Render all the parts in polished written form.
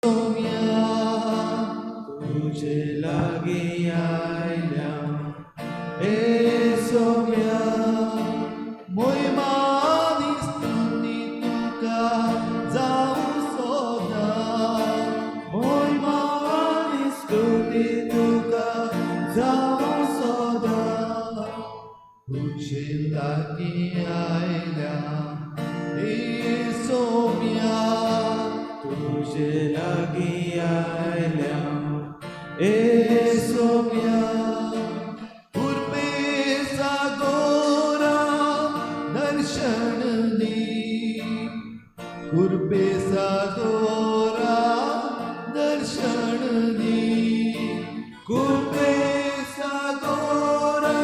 सोम्या, तुजे लागीं आयल्या ए सोम्या. मोहिमा आनी स्तुती तुका जावं सदां. मोहिमा आनी स्तुती तुका जावं सदां. तुजे लागीं आयल्या हे सोम्या, तुजे लागीं आयल्या ए सोम्या. कृपे सागोरा दर्शन दी, कृपे सागोरा दर्शन दी, कृपे सागोरा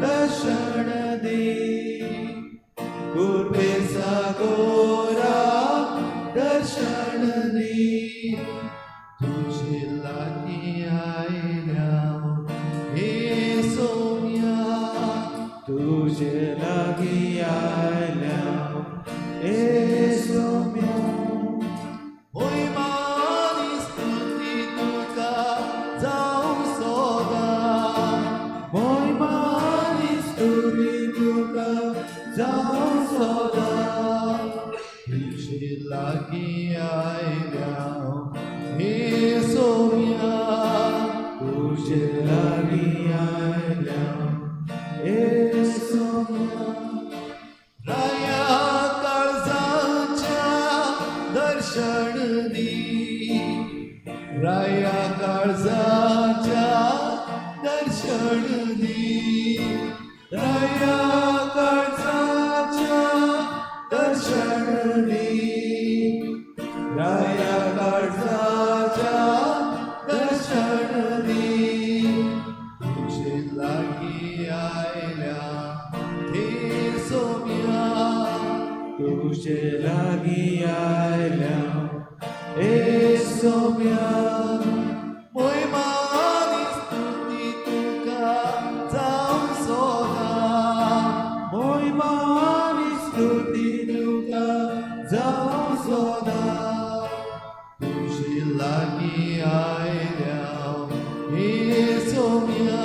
दर्शन दी, कृपे सागोरा दर्शन दी. तुजे लागीं आयल्या हे सोम्या, तुजे लागीं आयल्या ए सोम्या. मोहिमा आनी स्तुती तुका जावं सदां. मोहिमा आनी स्तुती तुका जावं सदां. तुजे लागीं आयल्या हे सोम्या, तुजे लागीं आयल्या ए सोम्या. राया काळजाच्या दर्शन दी, राया काळजाच्या दर्शन दी, राया काळजाच्या दर्शन दी, राया काळजाच्या दर्शन दी. तुजे लागीं आयल्या हे सोम्या, तुजे लागीं आयल्या ए सोम्या. मोहिमा आनी स्तुती तुका जावं सदां. मोहिमा आनी स्तुती तुका जावं सदां. तुजे लागीं आयल्या हे सोम्या,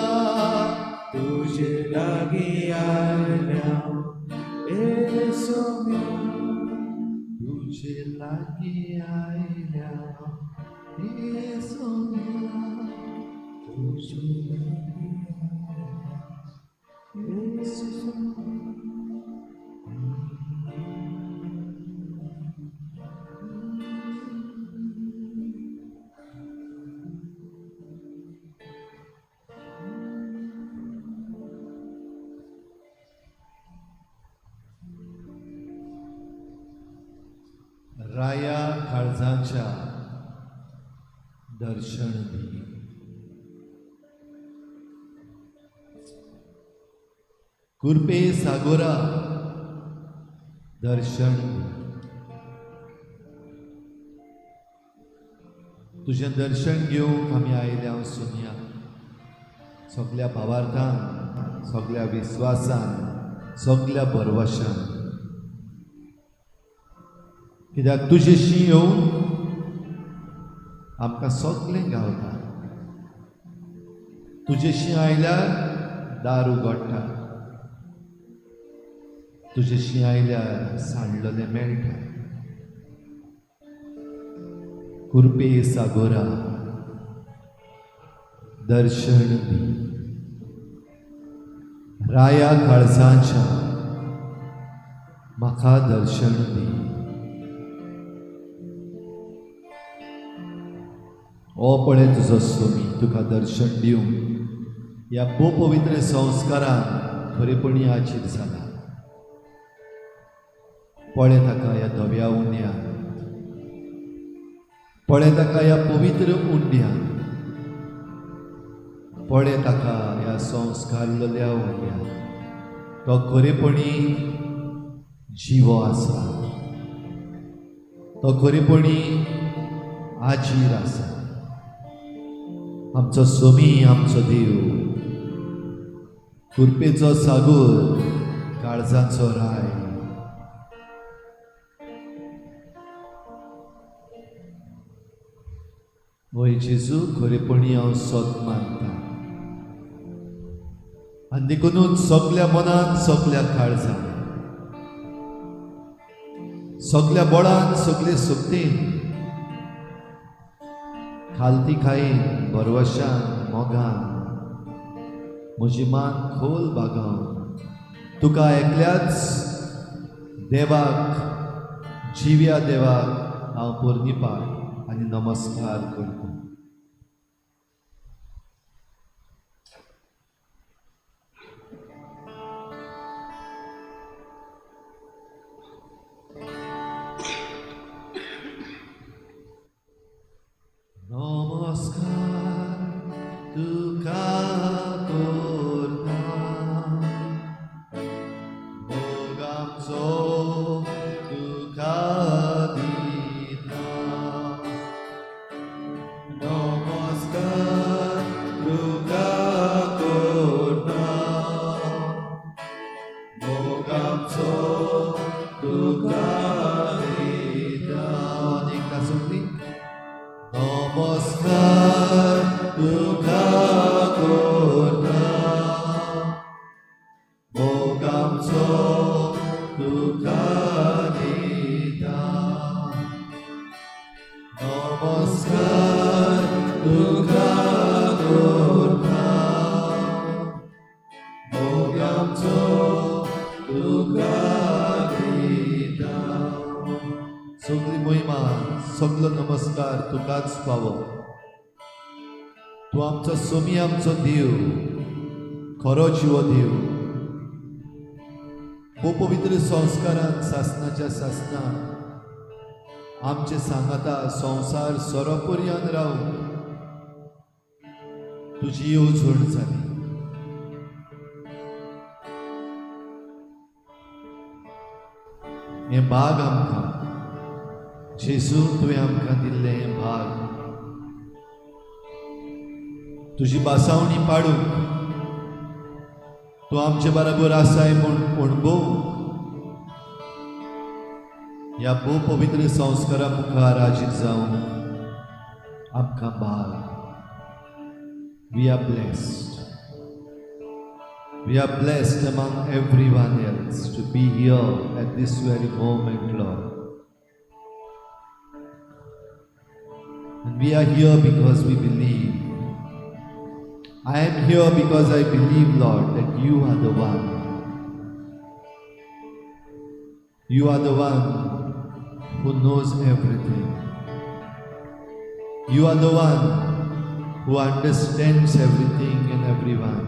तुजे लागीं आयल्या ए सोम्या. तुजे लागीं आयल्या हे सोम्या. तुजे लागीं आयल्या ए सोम्या. राया काळजाच्या दर्शन दी. कृपे सागोरा दर्शन दी. तुजें दर्शन घेवंक आमी आयल्या सोनिया, सगल्या भावार्थान, सगल्या विस्वासान, सगल्या भरवशान, कित्याक तुजेशी येवन आमकां सगळें गावता. तुजेशी आयल्यार दार उगडटा, तुजेशी आयल्यार सांडलेलें मेळटा. कृपे सागोरा दर्शन दी, राया काळजाच्या म्हाका दर्शन दी. ओ पळय तुजो सोमी तुका दर्शन दिवंक ह्या भोव पवित्र संस्कारान खरेपणी आजीर जाला. पळय ताका ह्या धव्या उंड्यान, पळय ताका ह्या पवित्र उंड्यान, पळय ताका ह्या संस्कारलेल्या उंड्यान. तो खरेपणी जिवो आसा, तो खरेपणी आजीर आसा. आमचो सोमी, आमचो देव, कृपेचो सागोर, काळजाचो राय. वय जेजू, खरेपणी हांव सोद मानता आनी देखुनूच सगल्या मनान, सगल्या काळजान, सगल्या बळान, सगले शक्तीन, खालती खाईन, भरवशान, मोगान म्हजी मान खोल बागावन तुका एकल्याच देवाक, जिव्या देवाक हांव पोरणीपाठ आनी नमस्कार करता. नमस्कार तुका करता, मोगाचो तुका दिता. नमस्कार तुका करता, मोगाचो तुका दिता. आनी एकदां सगळीं. नमस्कार तुका करता, मोगाचो तुका दिता. नमस्कार तुका करता, मोगाचो तुका दिता. सगळी महिमा, सगलो नमस्कार तुकाच फावो. तूं आमचो सोमी, आमचो देव, खरो जिवो देव. भोव पवित्र संस्कारान सासनाच्या सासना आमचे सांगाता संवसार सोरोपर्यान रावूं तुजी येवजण जाली. हें भाग आमकां जेजू, तुवें आमकां दिल्लें हें भाग, तुजी बासावणी पाडूंक, तूं आमचे बराबर आसाय म्हूण अणभव ह्या भोव पवित्र संस्कारा मुखार हाजीर जावन आमकां भाग. We are blessed. We are blessed among everyone else to be here at this very moment, Lord. And we are here because we believe. I am here because I believe, Lord, that you are the one. You are the one who knows everything. You are the one who understands everything and everyone.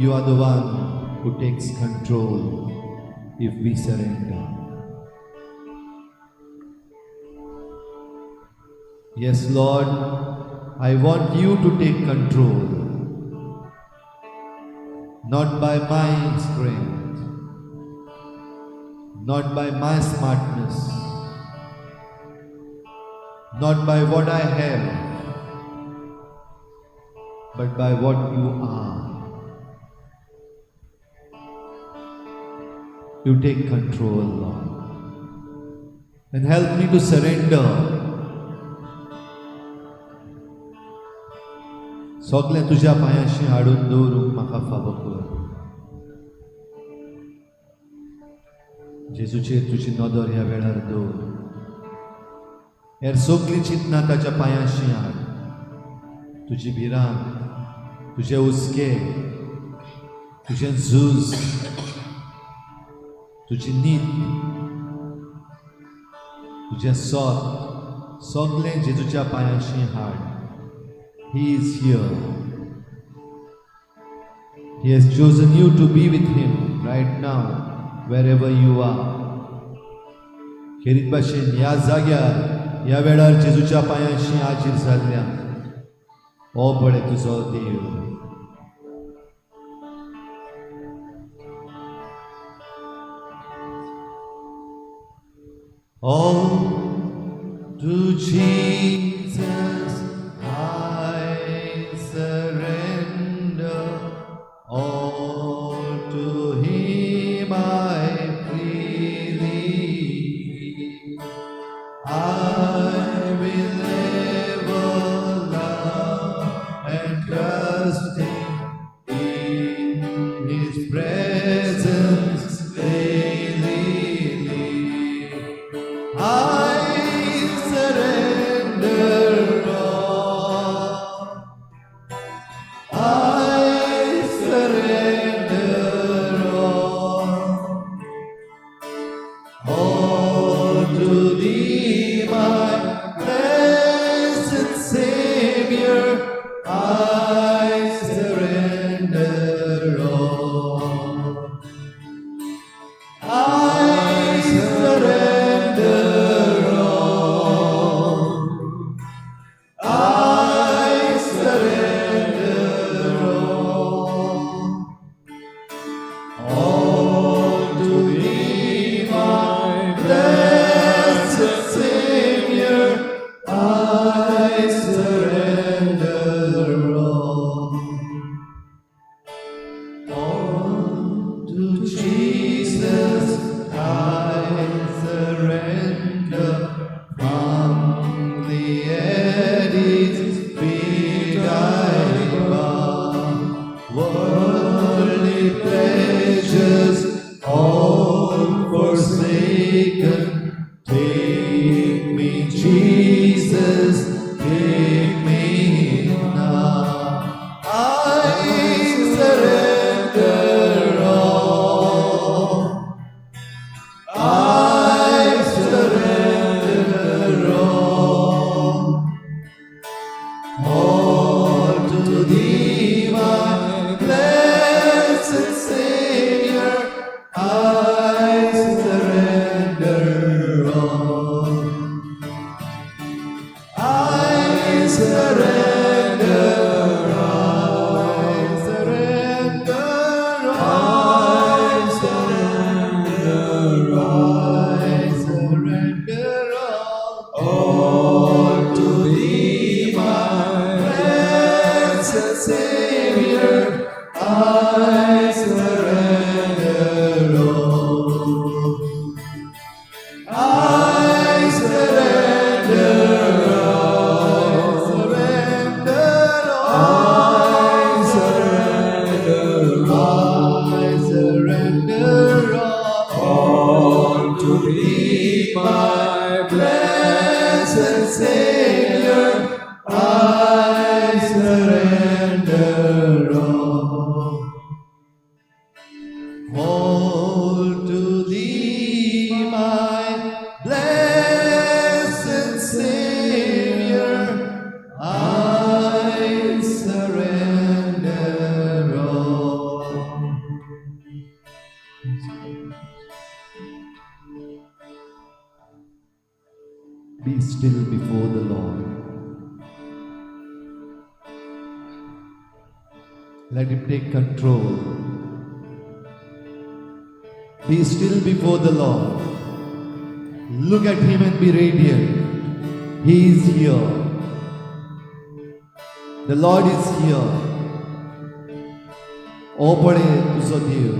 You are the one who takes control if we surrender. Yes, Lord, I want you to take control, not by my strength, not by my smartness, not by what I have, but by what you are. You take control, Lord, and help me to surrender. सगळें तुज्या पांयाशी हाडून दवरूंक म्हाका फावो कर. जेजूचेर तुजी नदर ह्या वेळार दवर. हेर सगळीं चिंतना ताच्या पांयाशी हाड. तुजी भिरांत, तुजे हुस्के, तुजें झूज, तुजी न्हीद, तुजें सोत, सगळें जेजूच्या पांयाशी हाड. He is here. He has chosen you to be with him right now, wherever you are. खेरीत भाशेन ह्या जाग्यार ह्या वेळार जेजूच्या पांयाशी हाजीर जाल्ल्या हो पळय तुजो देव. All to Jesus I surrender, all to Him I freely give. I I will ever love and trust Him in His presence daily live. I surrender all. I surrender all. All to Thee, my blessed Savior, I surrender all. I surrender all. I surrender all. All to Thee, my blessed Savior, I surrender all. All to Jesus I surrender. Humbly at His feet I bow. Worldly pleasures all forsaken. Take me, Jesus, take me now. I surrender all. I surrender all. All to Thee, my blessed Savior, I surrender all. I surrender, I surrender, I surrender, I surrender all. All to Thee, my blessed Savior, I surrender all. I surrender, I surrender, I surrender, I surrender all to Thee, my blessed Savior. I surrender all. All to Thee, my blessed Savior, I surrender all. Be still before the Lord. Let Him take control. Be still before the Lord. Look at Him and be radiant. He is here. The Lord is here. ओ पळे तुजो देव.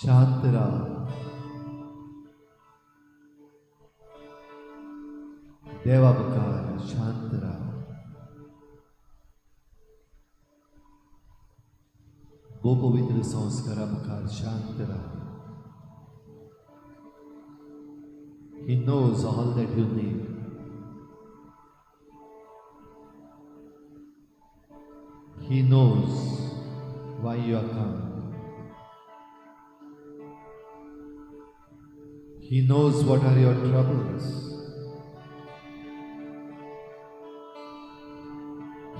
शांत राव. देवा मुखार शांत राव. भोव पवित्र संस्कारा मुखार शांत राव. He knows all that you need. He knows why you are come. He knows what are your troubles.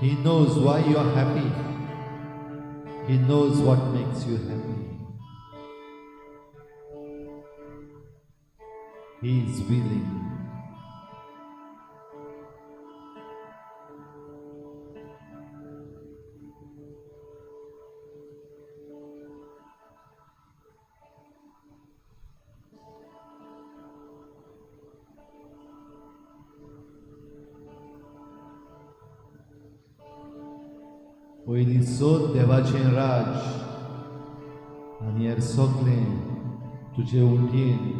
He knows why you are happy. He knows what makes you happy. He is willing. पयलीं सोद देवाचें राज आनी हेर सगळें तुजे उंटयेन.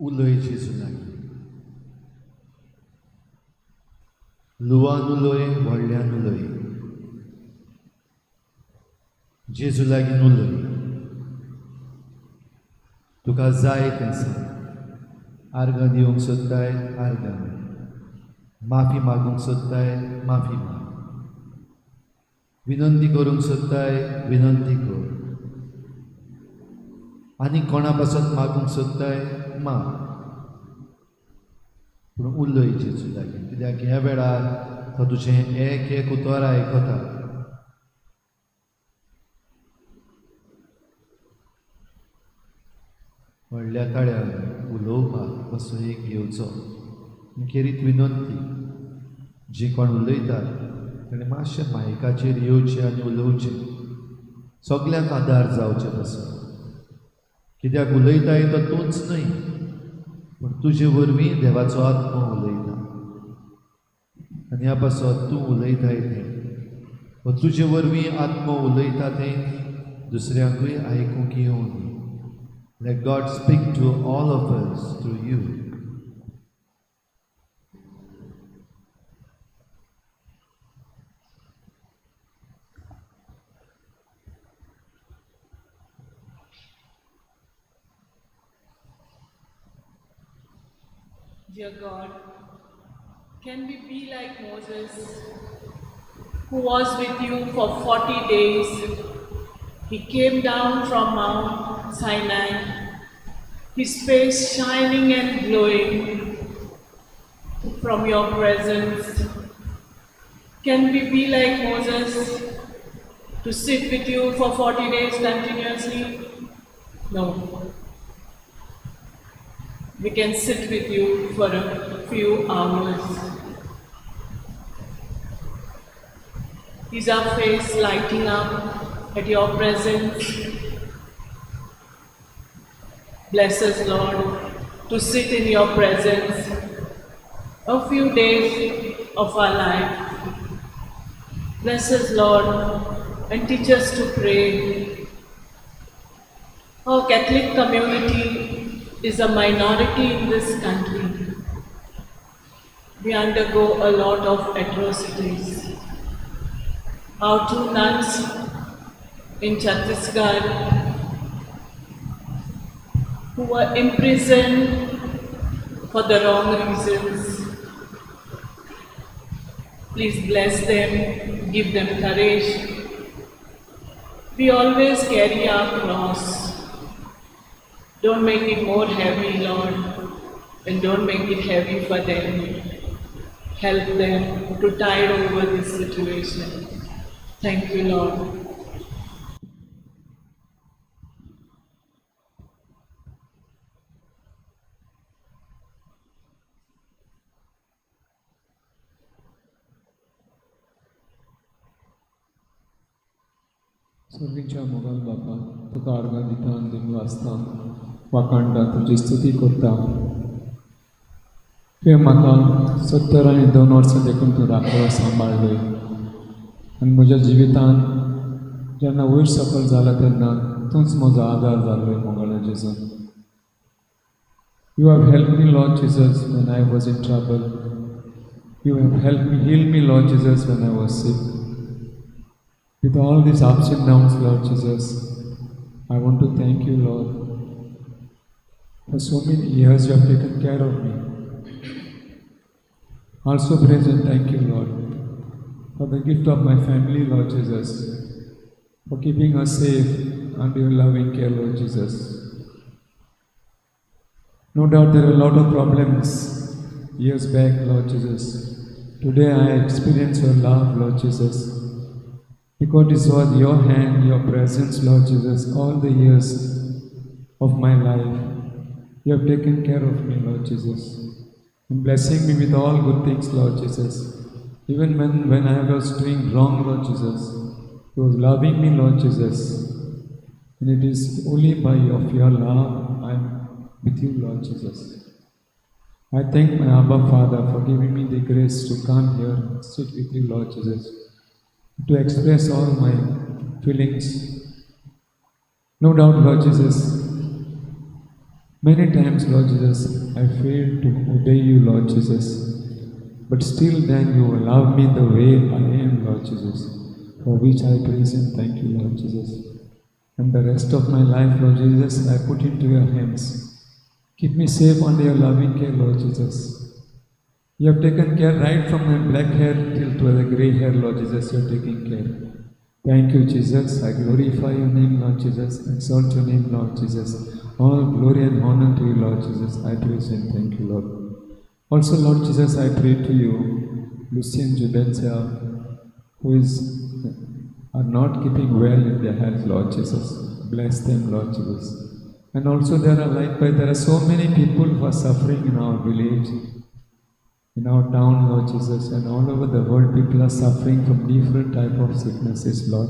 उलय जेजू लागीं. लुवान उलय, व्हडल्यान उलय, जेजू लागीं उलय. तुका जाय तें सांग. आर्गां दिवंक सोदताय, आर्गां दी. माफी मागूंक सोदताय, माफी माग. विनंती करूंक सोदताय, विनंती कर. आनी कोणा पासत मागूंक सोदताय, माग. पूण उलय जेजू लागीं, कित्याक ह्या वेळार तो तुजें एक एक उतर आयकता. व्हडल्या ताळ्यान उलोवपाक असो एक घेवचो खेरीत विनंती. जी कोण उलयतात ताणें मातशें मायकाचेर येवचें आनी उलोवचें, सगल्यांक आदार जावचे पसून. कित्याक उलयताय तो तूंच न्हय, पूण तुजे वरवीं देवाचो आत्मो उलयता. आनी ह्या पासत तूं उलयताय तें वा तुजे वरवीं आत्मो उलयता तें दुसऱ्यांकूय आयकूंक येवं दी. Let God speak to all of us through you. Dear God, can we be like Moses, who was with you for 40 days? He came down from Mount Sinai, his face shining and glowing from your presence. Can we be like Moses, to sit with you for 40 days continuously? No. We can sit with you for a few hours. Is our face lighting up at your presence? Bless us, Lord, to sit in your presence a few days of our life. Bless us, Lord, and teach us to pray. Our Catholic community is a minority in this country. We undergo a lot of atrocities. Our two nuns in Chhattisgarh who were imprisoned for the wrong reasons. Please bless them, give them courage. We always carry our cross. Don't make it more heavy, Lord, and don't make it heavy for them. Help them to tide over this situation. Thank you, Lord. सर्वींच्या मोगान बापा, तुका आर्गां दिता आनी दिवन वाचता, वाखाणटा, तुजी स्तुती करता. तुवें म्हाका 72 वर्सां देखून तूं राखलो, सांबाळ्ळय. आनी म्हज्या जिवितांत जेन्ना वयर सकयल जाला तेन्ना तूंच म्हजो आदार जालोय मोगाळ्या जेजू. You have helped me, Lord Jesus, when I was in trouble. You have helped me, heal me, Lord Jesus, when I was sick. With all these ups and downs, Lord Jesus, I want to thank you, Lord. For so many years you have taken care of me. Also praise and thank you, Lord, for the gift of my family, Lord Jesus, for keeping us safe under your loving care, Lord Jesus. No doubt there were a lot of problems years back, Lord Jesus. Today I experience your love, Lord Jesus, because it was your hand, your presence, Lord Jesus, all the years of my life. You have taken care of me, Lord Jesus, and blessing me with all good things, Lord Jesus. Even when I was doing wrong, Lord Jesus, you was loving me, Lord Jesus. And it is only by your love I am with you, Lord Jesus. I thank my Abba Father for giving me the grace to come here and sit with you, Lord Jesus, to express all my feelings. No doubt, Lord Jesus, Many times, Lord Jesus, I failed to obey you, Lord Jesus. But still then you love me the way I am, Lord Jesus, for which I praise and thank you, Lord Jesus. And the rest of my life, Lord Jesus, I put into your hands. Keep me safe under your loving care, Lord Jesus. You have taken care right from my black hair till to the grey hair, Lord Jesus, you are taking care. Thank you, Jesus. I glorify your name, Lord Jesus. Exalt your name, Lord Jesus. All glory and honor to you, Lord Jesus. I praise and thank you, Lord. Also, Lord Jesus, I pray to you, Lucian Jubensia, who is are not keeping well in their health, Lord Jesus. Bless them, Lord Jesus. And also there are likewise, there are so many people who are suffering in our village, in our town, Lord Jesus, and all over the world, people are suffering from different type of sicknesses, Lord.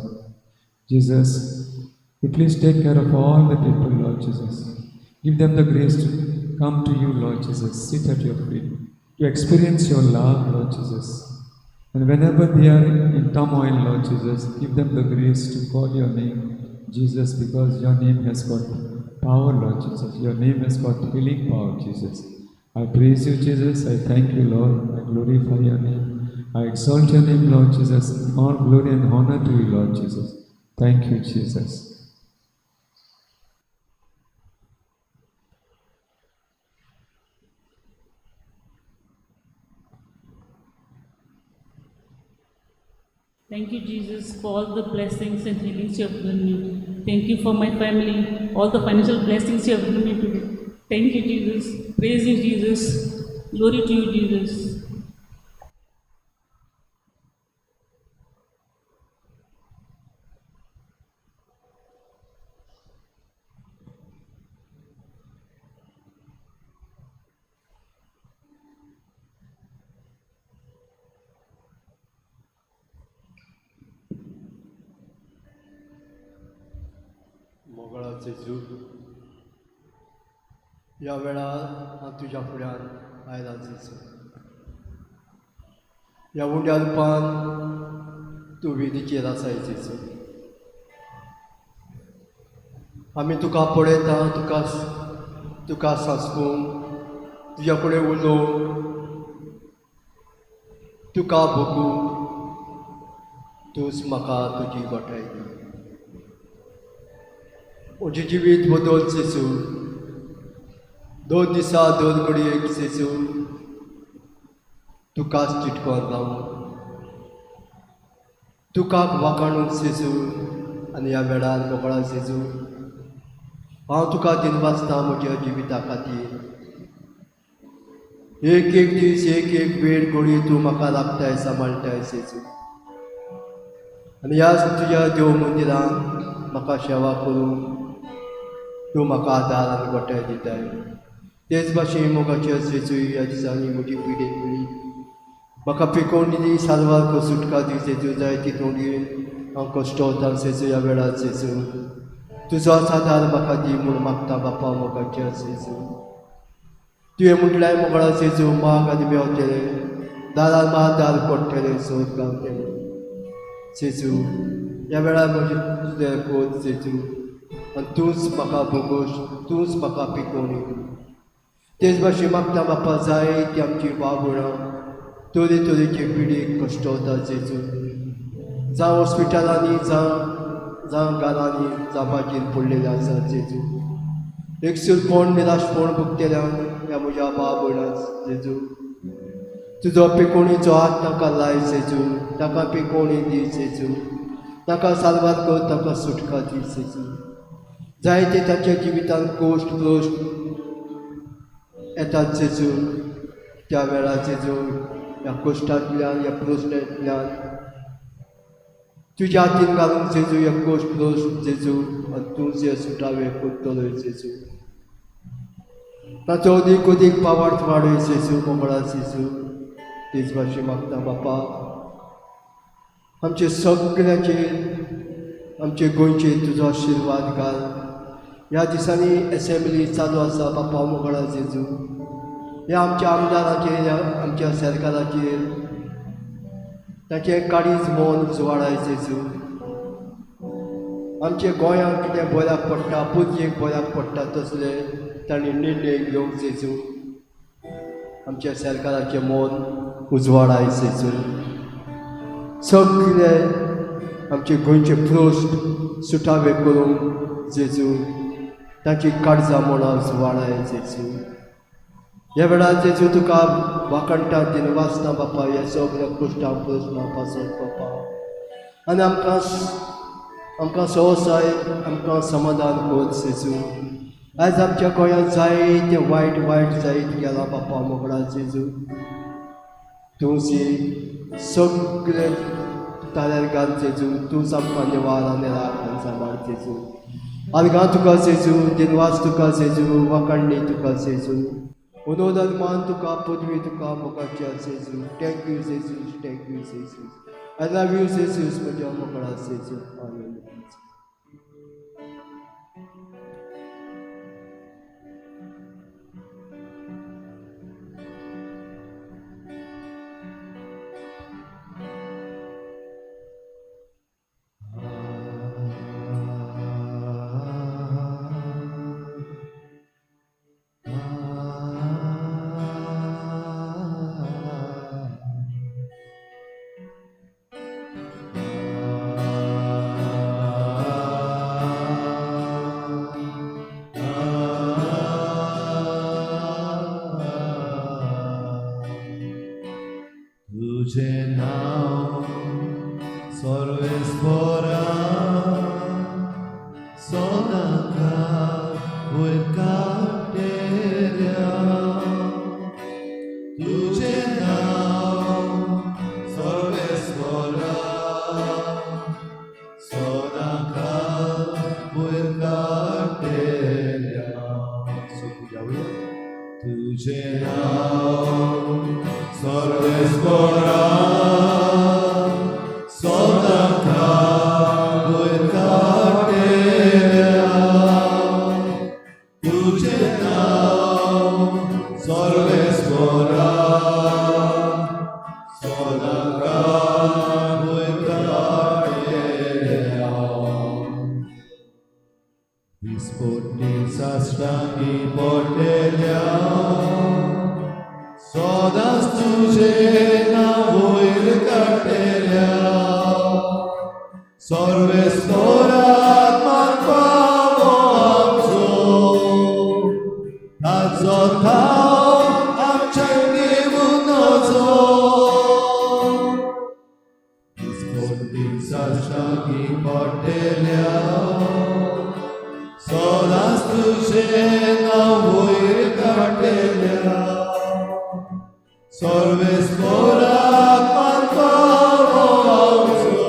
Jesus, you please take care of all the people, Lord Jesus. Give them the grace to come to you, Lord Jesus, sit at your feet, to experience your love, Lord Jesus. And whenever they are in turmoil, Lord Jesus, give them the grace to call your name, Jesus, because your name has got power, Lord Jesus. Your name has got healing power, Jesus. I praise you, Jesus. I thank you, Lord. I glorify your name. I exalt your name, Lord Jesus. All glory and honor to you, Lord Jesus. Thank you, Jesus. Thank you, Jesus, for all the blessings and healings you have given me. Thank you for my family, all the financial blessings you have given me today. Thank you, Jesus. Praise you, Jesus. Glory to you, Jesus. मोगळा जेजू, ह्या वेळार हांव तुज्या फुड्यान आयला जेजू. ह्या उंड्या रुपान तूं वेदीचेर आसाय जेजू. आमी तुका पळयता, तुका सांसपूंक, तुज्या कडेन उलोवंक, तुका भोगूंक तूंच म्हाका तुजी गोठाय दी. म्हजें जिवीत बदल जेजू. दोन दिसा दोन घडयेक जेजू तुकाच चिटकोन रावून, तुका वाखाणून जेजू. आनी ह्या वेळार मोगळा जेजू, हांव तुका दिनवासता म्हज्या जिविता खातीर. एक एक दीस, एक एक वेळ घडये तूं म्हाका राखताय, सांबाळटाय जेजू. आनी ह्या तुज्या देव मंदिरान म्हाका सेवा करूंक तूं म्हाका आदार आनी गोठाय दिताय. तेच भाशेन मोगाचे जेजू, ह्या दिसांनी म्हजी पिडेन मेळ्ळी, म्हाका पिकोवणी दी, साल्वार कर, सुटका दी जेजू. जाय ती तोंडयेन हांव कश्ट वता जेजू. ह्या वेळार जेजू तुजो आदार म्हाका दी म्हूण मागता बापा मोगाचे जेजू. तुवें म्हटल्यार मोगळा जेजू, माग आनी मेवतलें, दारार मार, दार पडटलें, सोद गावतलें जेजू. ह्या वेळार म्हजें तुजें कोत जेजू, आनी तूंच म्हाका भोगोश, तूंच म्हाका पिकोवणी दी. तेच भाशेन मागता बापा, जाय ती आमची बाबुळां तरे तरेचे पिडेक कश्टवता जेजू. जावं हॉस्पिटलांनी, जावं घरांनी, जावं बाजीर पडलेले आसा जेजू. एकसूरपण, निराशपण भोगतल्यांक ह्या म्हज्या बाबुळां जेजू, तुजो पिकोवणीचो हात तांकां लाय जेजू. तांकां पिकोवणी दी जेजू, तांकां साल्वार कर, तांकां सुटका दी जेजू. जायते तांच्या जिवितांत कोश्ट प्रश्न येतात जेजू. त्या वेळार जेजू, ह्या कोश्टांतल्यान, ह्या प्रश्नांतल्यान तुज्या हातीन घालूंक जेजू ह्या कोश्ट प्रश्न जेजू, आनी तूं जे सुटावे करतलो जेजू. ताचो अदीक अदीक पावार्थ वाडय जेजू, मोगळा जेजू. तेच भाशेन मागता बापा, आमचे सगळ्यांचेर, आमचे गोंयचेर तुजो आशिर्वाद घाल. ह्या दिसांनी एसेंब्ली चालू आसा बापा मोगळा जेजू. ह्या आमच्या आमदाराचेर, ह्या आमच्या सरकाराचेर ताचें काळीज मन उजवाडाय जेजू. आमच्या गोंयांक कितें बऱ्याक पडटा, पुरयेक बऱ्याक पडटा, तसले तांणी निर्णय घेवंक जेजू, आमच्या सरकाराचें मन उजवाडाय जेजू, सगळे आमचे गोंयचे प्रश्न सुटावे करूंक जेजू, तांची काळजां मनां उजवाडाय जेजू। ह्या वेळार जेजू तुका वाखणटा दिनवासता बापा, ह्या सगळ्या कुश्टां प्रस्नां पासत बापा, आनी आमकां आमकां सहसाय आमकां समाधान कर जेजू। आयज आमच्या गोंयांत जायते वायट वायट जायत गेला बापा मोगडा जेजू, तुजी सगळे ताळ्यार घाल जेजू, तूंच आमकां निवार आनी राख आनी सांबाळ जेजू। आलगां तुका जेजू, दिनवास तुका जेजू, वाखाणणी तुका जेजू, उनोदन मान तुका, पदवी तुका मोगाच्या जेजू। Thank you जेजू, thank you जेजू, I love you जेजू, म्हज्या मोगडा जेजू। आमेन। तुझे नाव सर्वेस्परा सदांकाळ वयर काडटेल्या, तुझे नाव सर्वेस्परा सदांकाळ वयर काडटेल्या। सो जावया। तुझे नाव सर्वेस्परा सदांकाळ वयर काडटेल्या, तुझे नाव सर्वेस्परा सदांकाळ वयर काडटेल्या। विस्फोटी साश्टांगी पडलेल्या सदांच तुझे नांव वयर काडटेल्या, सर्वेस्पराक मान पावो आमचो, ताचो थाव आमच्या घेवूं नजो। विस्फोटी साश्टांगी पडलेल्या सदांच तुझे नांव वयर काडटेल्या, सर्वेस्पराक मान पावो आमचो,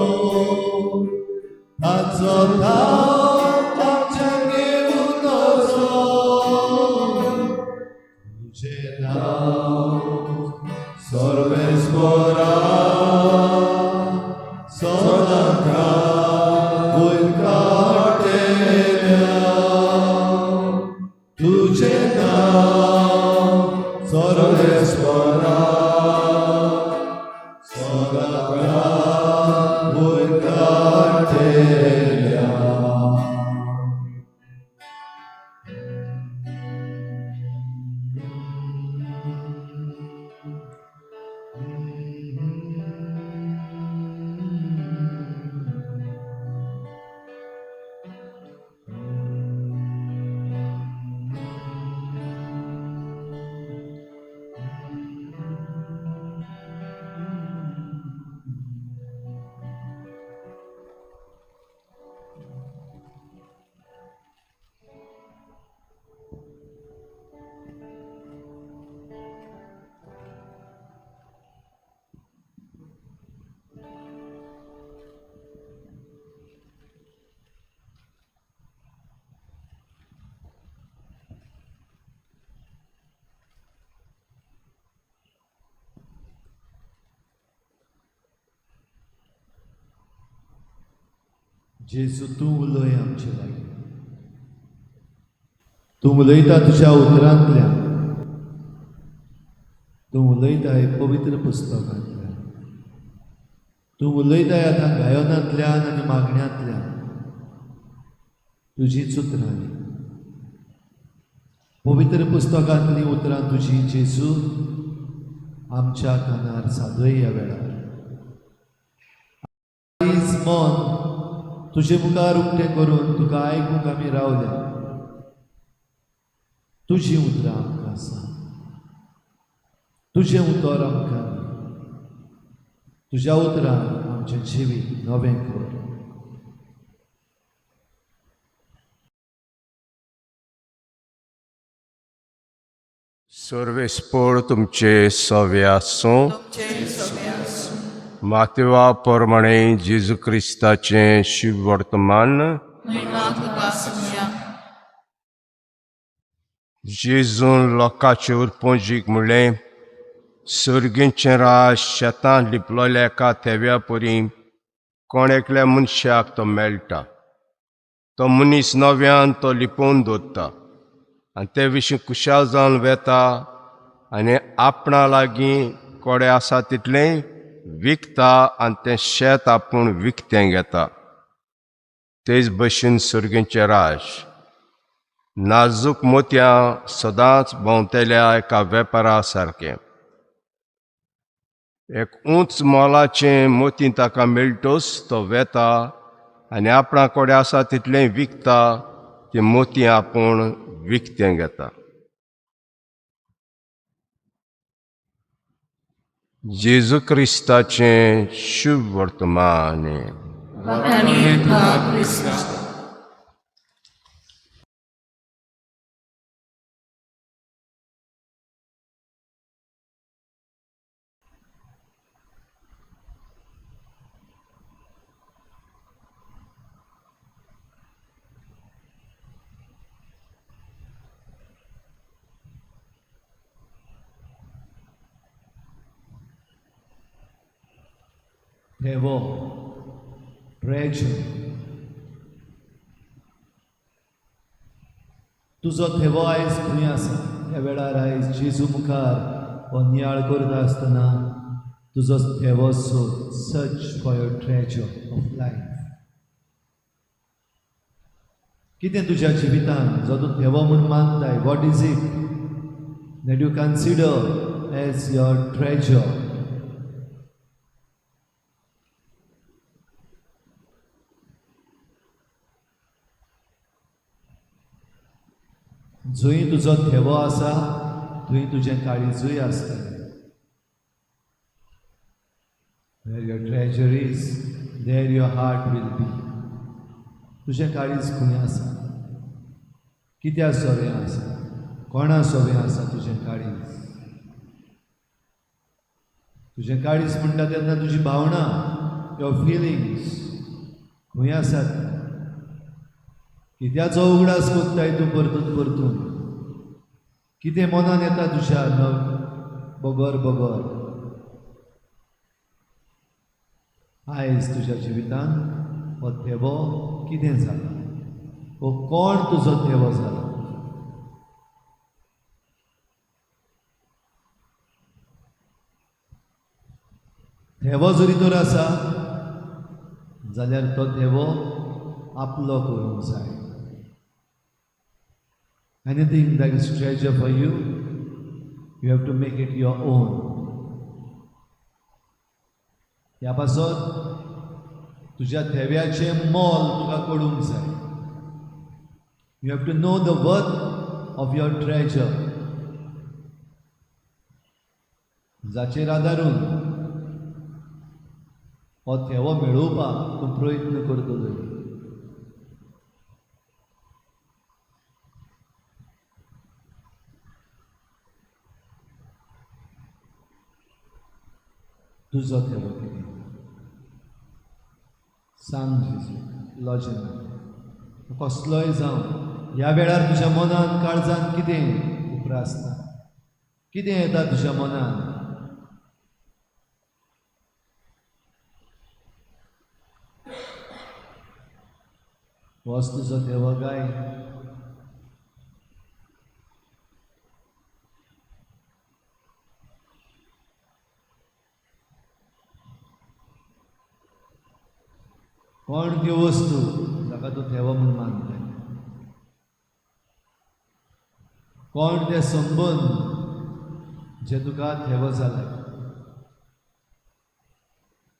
ताचो थाव आमच्या घेवूं नजो। तुझे नाव सर्वेस्परा सदांकाळ वयर काडटेल्या, तुझे नाव सर्वेस्परा सदांकाळ वयर काडटेल्या। जेजू तूं उलय आमचे लागीं, तूं उलयता तुज्या उतरांतल्यान, तूं उलयता पवित्र पुस्तकांतल्यान, तूं उलयताय आतां गायनांतल्यान आनी मागण्यांतल्यान, तुजीच उतरांनी। पवित्र पुस्तकांतलीं उतरां तुजी जेजू आमच्या कानार सादय ह्या वेळार. आयज मन तुजे मुखार उक्तें करून तुका आयकूंक आमी रावल्या. तुजीं उतरां आमकां सांग, तुजें उतर आमकां दी. तुज्या उतरान आमचें जिवीत नवें कर. सर्वेस्पोर तुमचे सवे आसूं. मातेवा प्रमाणे जेजू क्रिस्ताचें शिव वर्तमान. जेजून लोकांचे उरपोंजीक म्हणलें, सर्गींचें राज शेतांत लिपलोल्या एका थेव्या परी कोण एकल्या मनशाक तो मेळटा. तो मनीस नव्यान तो लिपोवन दवरता आनी ते विशीं खुशाल जावन वेता आनी आपणा लागीं कोडे आसा तितलें विकता आनी तें शेत आपूण विकतें घेता. तेच भशेन सर्गीचें राज नाजूक मोतयां सदांच भोंवतल्या एका वेपारा सारकें. एक उंच मोलाचें मोती ताका मेळटोच तो वेता आनी आपणा कडेन आसा तितलें विकता, ती मोती आपूण विकतें घेता. जेजू क्रिस्ताचें शुभ वर्तमान. थेवो, ट्रेजर, तुजो थेवो आयज खंय आसा? ह्या वेळार आयज जेजू मुखार हो नियाळ करता आसतना तुजो थेवो सोद. Search for your treasure of life. कितें तुज्या जिवितान जो तूं थेवो म्हूण मानताय? What is it that you consider as your treasure? जंय तुजो थेवो आसा थंय तुजें काळीजूय आसतलें. Where your treasure is, there your heart will be. तुजें काळीज खंय आसा? कित्या सोवें आसा? कोणा सोवें आसा तुजें काळीज? तुजें काळीज म्हणटा तेन्ना तुजी भावना, your feelings खंय आसात? कित्याचो उगडास कोत्ताय तूं परतून परतून? कितें मनान येता तुज्या न बगर बगर? आयज तुज्या जिवितान हो थेवो कितें जाला? हो कोण तुजो थेवो जाला? थेवो जरी तर आसा जाल्यार तो थेवो आपलो करूंक जाय. Anything that is treasure for you, you have to make it your own. ह्या पासत तुज्या थेव्याचें मोल तुका कळूंक जाय. You have to know the worth of your treasure, जाचेर आदारून हो थेवो मेळोवपाक तूं प्रयत्न करतलो. तुजो थेवो कितें सांग जेजू. लॉजना कसलोय जावं, ह्या वेळार तुज्या मनान काळजान कितें उप्रासता? कितें येता तुज्या मनान? होच तुजो थेवो काय? कोण त्यो वस्तू जाका तूं थेवो म्हूण मानताय? कोण ते संबंद जे तुका थेवो जाले?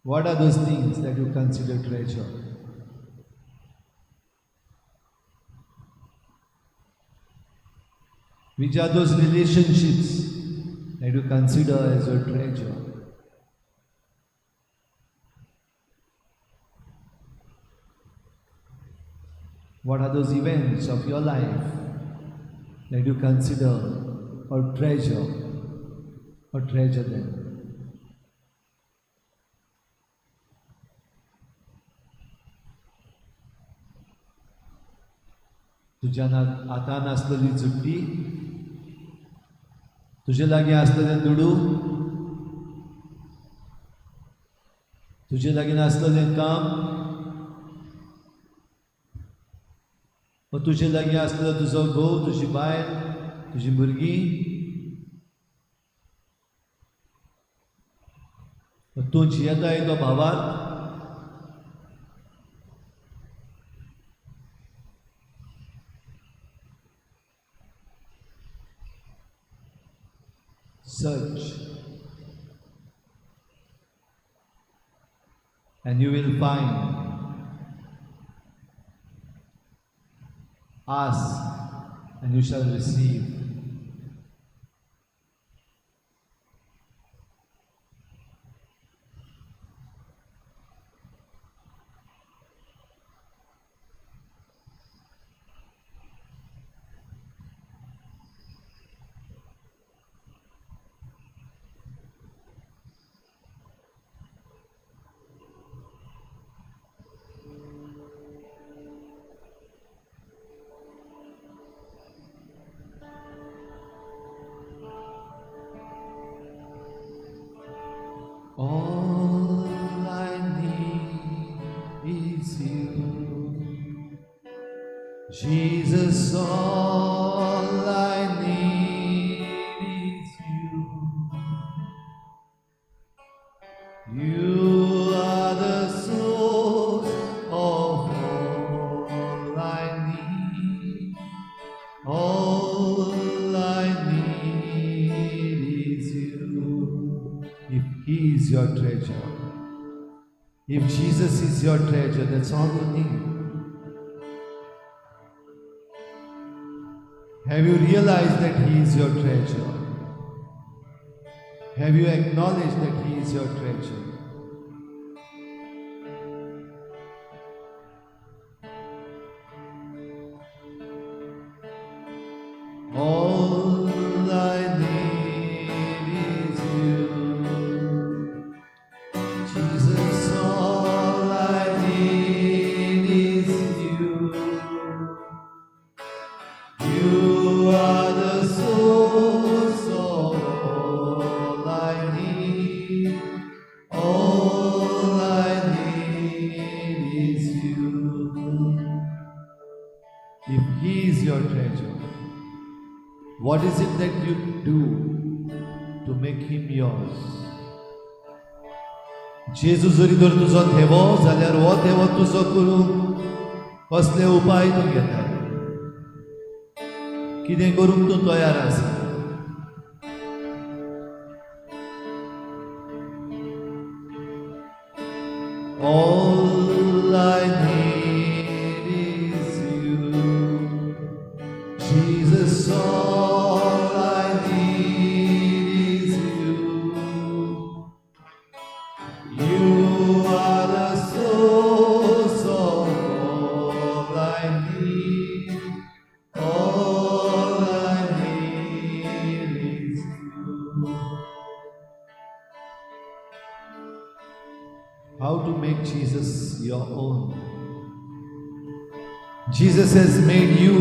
What are those things that you consider treasure? Which are those relationships that you consider as your treasure? What are those events of your life that you consider or treasure them? तुज्या हातान आसलेली जुट्टी, तुजे लागीं आसलेले दुडू, तुजे लागीं आसलेलें काम वा तुजे लागीं आसलेलो तुजो घोव, तुजी बायल, तुजी भुरगीं वा तूं जियेताय तो भावार्थ? Search and you will find. Ask and you shall receive. All I need is you. Jesus, all I need is you. You are the source of all I need. All I need is you. If He is your treasure, if Jesus is your treasure, that's all you need. Have you realized that He is your treasure? Have you acknowledged that He is your treasure? All I need is you. Jesus, all I need is you. You are the source of all I need. All I need is you. If He is your treasure, what is it that you do to make Him yours? जेजू जरी तर तुजो थेवो जाल्यार हो थेवो तुजो करूंक कसले उपाय तूं घेता? कितें करूंक तूं तयार आसा? All I need is you. Jesus, all I need is you. You are the source of all I need. All I need is you. How to make Jesus your own? Jesus has made you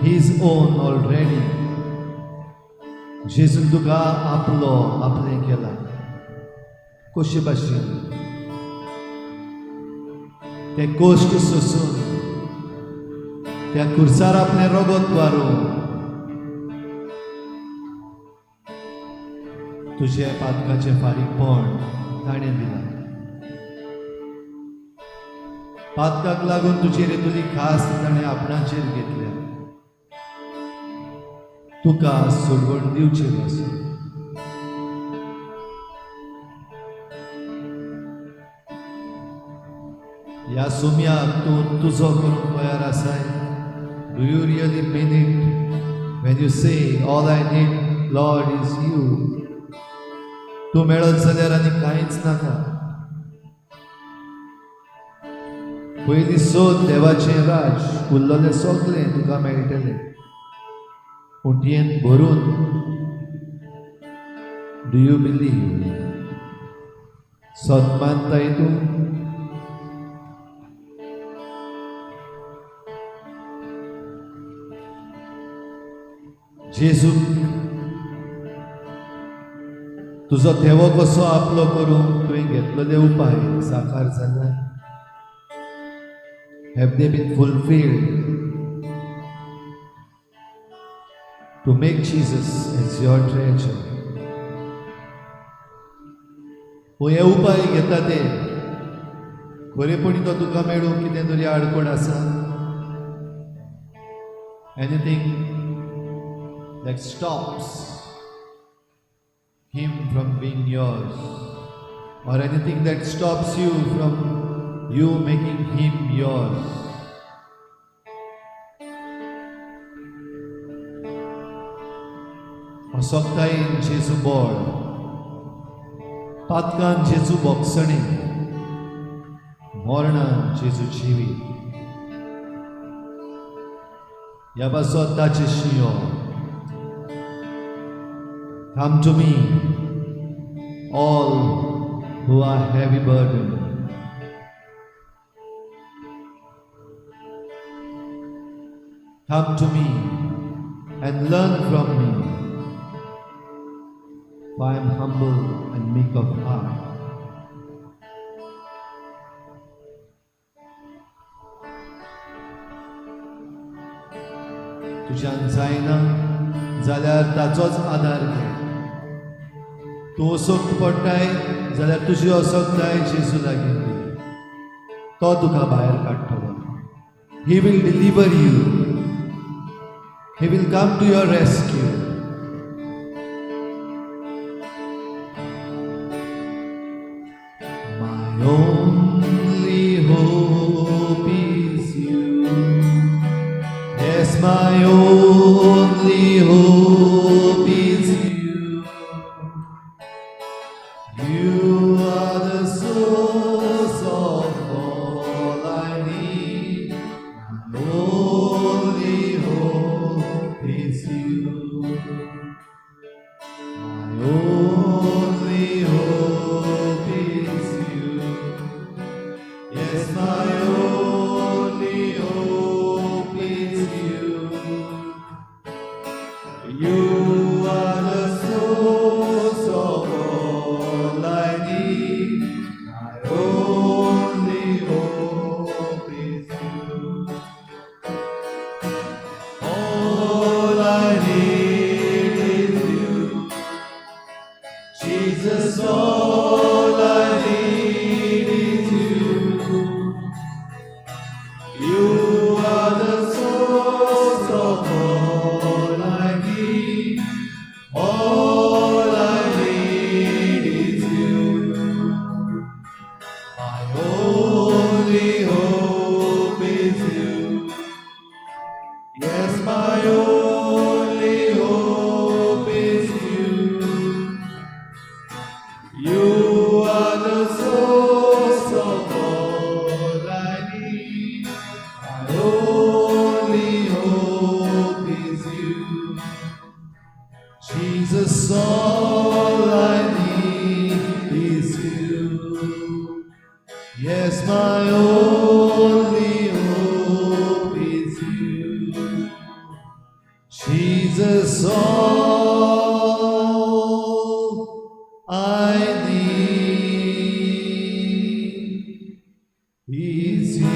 his own already. जेजून तुका आपलो आपलें केला. कशे भाशेन? ते कश्ट सोसून, त्या खुर्सार आपलें रगत वारून, तुझे पातकाचें फारीकपण ताणें दिलां. पातकाक लागून तुजेर येतली खास ताणें आपणाचेर घेतल्या. तुका सोडवण दिवचें आसा. ह्या सुम्याक तूं तुजो करूंक तयार आसाय? Do you really mean it when you say, all I need, Lord, is you? तूं मेळत जाल्यार आनी कांयच नाका. पयलीं सोद देवाचें राज, उरलेलें सगळें तुका मेळटलें उंटयेन भरून. Do you believe? सत मानताय तूं? जेजू तुजो देवो कसो आपलो करूंक तुवें घेतलेले उपाय साकार जाले? Have they been fulfilled to make Jesus as your treasure? हे उपाय घेता ते खरेपणी तो तुका मेळूंक कितें तरी आडखळ आसा? Anything that stops him from being yours, or anything that stops you from you making him yours? असक्तायेन जेजू बळ, पातकान जेजू बोगसणी, मरणान जेजू जिवीत, ह्या पासत ताचे शियो. Come to me, all who are heavy burdened. Come to me and learn from me, for I am humble and meek of heart. तुज्यान जायना जाल्यार ताचोच आदार घे. तूं असक्त पडटाय जाल्यार तुजी असक्ताय जेजू लागीं दी. तो तुका भायर काडटलो. He will deliver you. He will come to your rescue. My only hope is you. Yes, my only hope is you. You are the source of all I need. My only hope is you. My only hope is you. Yes, my only hope is you. You are the source of all I need. My only hope is you. All I need is you. Jesus, all I need is you. You are the source of all I need. All I need is you. My only hope is you. Yes, my only hope is you. You are the source of all I need. My only hope is you. Jesus, all I need is you. Yes, my only hope is you. Jesus, all I need is you.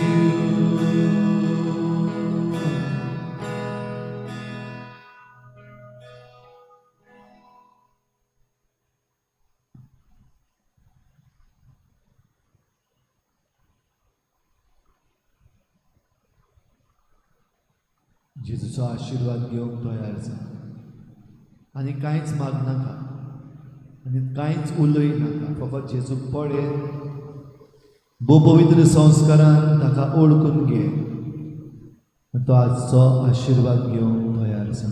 जेजूचो आशिर्वाद घेवंक तयार जा. आनी कांयच मागनाका आनी कांयच उलय नाका, फकत जेजूक पळय, भोव पवित्र संस्कारान ताका ओळखून घे आनी तो आजचो आशिर्वाद घेवंक तयार जा.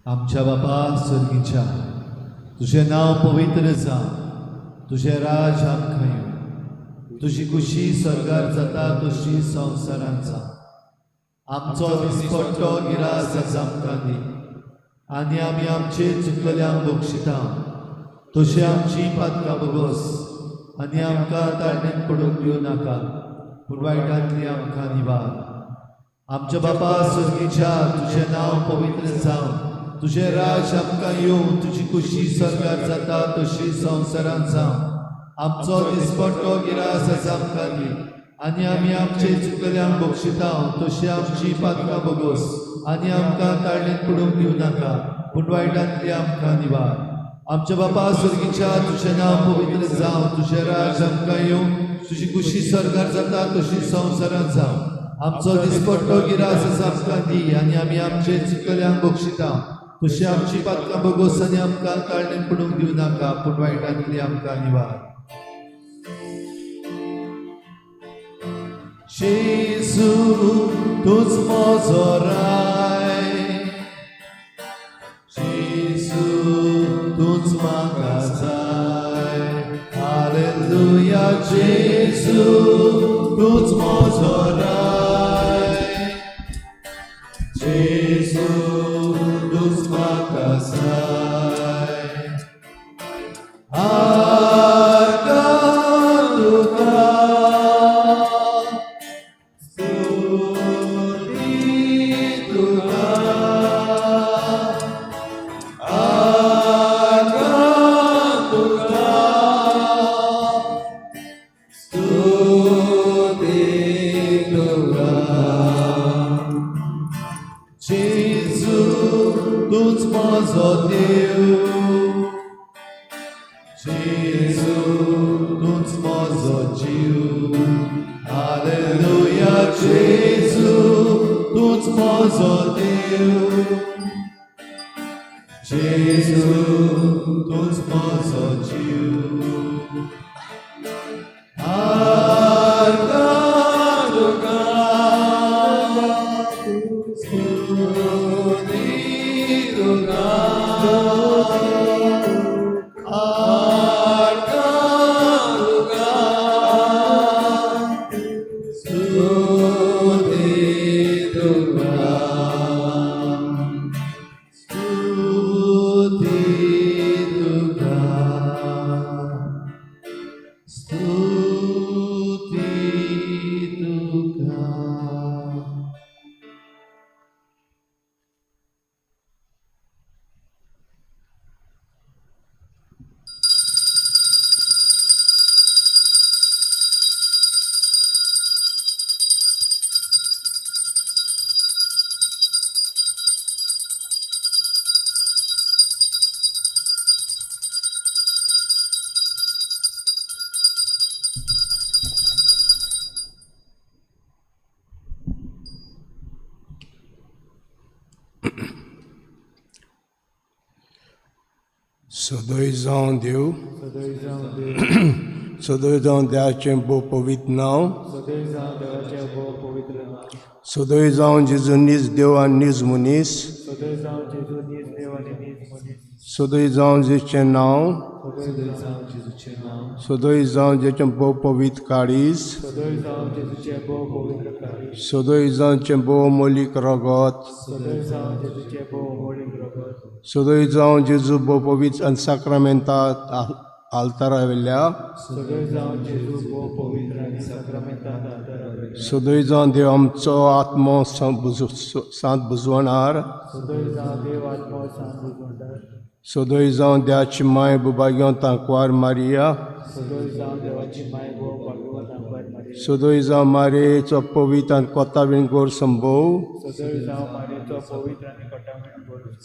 आमच्या बापा स्वर्गीच्या, तुजें नांव पवित्र जावं, तुजें राज आमकां येवं, तुजी खुशी स्वर्गार जाता तशी संवसारांत जावं. आमचो दिसपट्टो गिरास आज आमकां दी आनी आमी आमचे चुकल्यांक बक्षिता तशी आमची पातकां भोगोस आनी आमकां ताळणेंत पडूंक दिवं नाका, पूण वायटांतली आमकां निवार. आमच्या बापा स्वर्गीच्या, तुजें नांव पवित्र जावं, तुजें राज आमकां येवं, तुजी खुशी स्वर्गार जाता तशी संवसारांत जावं. आमचो दिसपट्टो गिरास आज आमकां दी आनी आमी आमचे चुकल्यांक बक्षिता तशी आमची पातकां भोगोस आनी आमकां ताळणेंत पडूंक दिवं नाका, पूण वायटांतली आमकां निवार. आमच्या बापा स्वर्गीच्या, तुजें नांव पवित्र जावं, तुजें राज आमकां येवं, तुजी खुशी स्वर्गार जाता तशी संवसारांत जावं. आमचो दिसपट्टो गिरास आज आमकां दी आनी आमी आमचे चुकल्यांक बक्षिता तशी आमची पातकां भोगोस आनी आमकां ताळणेंत पडूंक दिवं नाका, पूण वायटांतली आमकां निवार. जेजू तूंच म्हजो राय, जेजू तूंच म्हाका जाय, हालेलुया. जेजू तूंच म्हजो राय, जेजू तूंच म्हाका जाय. आर्गां तुका, स्तुती तुका, आर्गां तुका, स्तुती तुका. जेजू तूंच म्हजो देव, जेजू तूंच म्हजो जीव, हालेलुया. जेजू तूंच म्हजो देव, जेजू तूंच म्हजो जीव. आर्गां तुका, स्तुती तुका, आर्गां तुका, स्तुती तुका, स्तुती तुका, स्तुती तुका. सदय जावं देव, सदय जावं देव, सदय जावं देवाचें भोव पवित्र नांव, सदय जावं देवाचें भोव पवित्र नांव, सदय जावं जेजू नीज देव आनी नीज मनीस, सदय जावं जेजू नीज देव आनी नीज मनीस, सदय जावं जेचें नांव, सदय जावं जेजूचें नांव, सदय जावं जेचें भोव पवित्र काळीज, सदय जावं जेजूचें भोव पवित्र काळीज, सदय जावचें भोव मोलीक रगत, सदय जावं जेजूचें भोव मोलीक रगत, सदय जावं जेजू भोव पवित्र आनी साक्रामेंता आल्तारा वयल्या, सदय जावं जेजू भोव पवित्र आनी साक्रामेंतांत आल्तारा, सदय जावं देव आमचो आत्मो सांत बुजवणार, सदय जावं देव आत्मो सांत बुजवणार, सदय जावं देवाची माय बुबाग्यो तांकवार मारिया, सदोय जावं देवाची माय गो भाग्यवंत आंबर मारिया. सदोय जावं मारयेचो पवित्र आनी कोतावीण गोर संभव. सदोय जावं मारयेचो पवित्र आनी कटावीण गोर.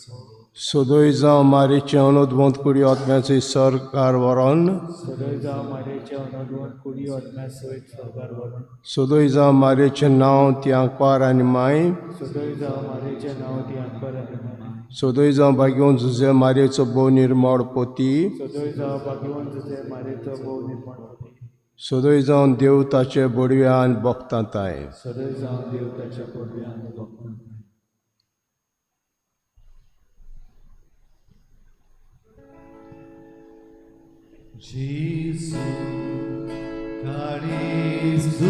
सदोय जावं मारयेचें अनुद्वंत कुडी आत्म्याचो सरकार व्हरोन. सदोय जावं मारयेचे अनोदवंत कुडी आत्म्या सयत सरकार व्हरून. सदोय जावं मारयेचें नांव ती आंकवार आनी माय. सदोय जावं मारयेचें नांव ती आंकवार आनी माय. सदोय जावं भाग्यवंत जुजे मारयेचो भोव निर्मळ पोती. सदोय जावं भाग्यवंत जुजे मारयेचो भोव निर्मळ पोती. सदोय जावं देव ताचे बडव्या आनी भक्तांताय. सदोय जावं देव ताच्या पडव्या आनी भक्तांताय. जेजू काळीज.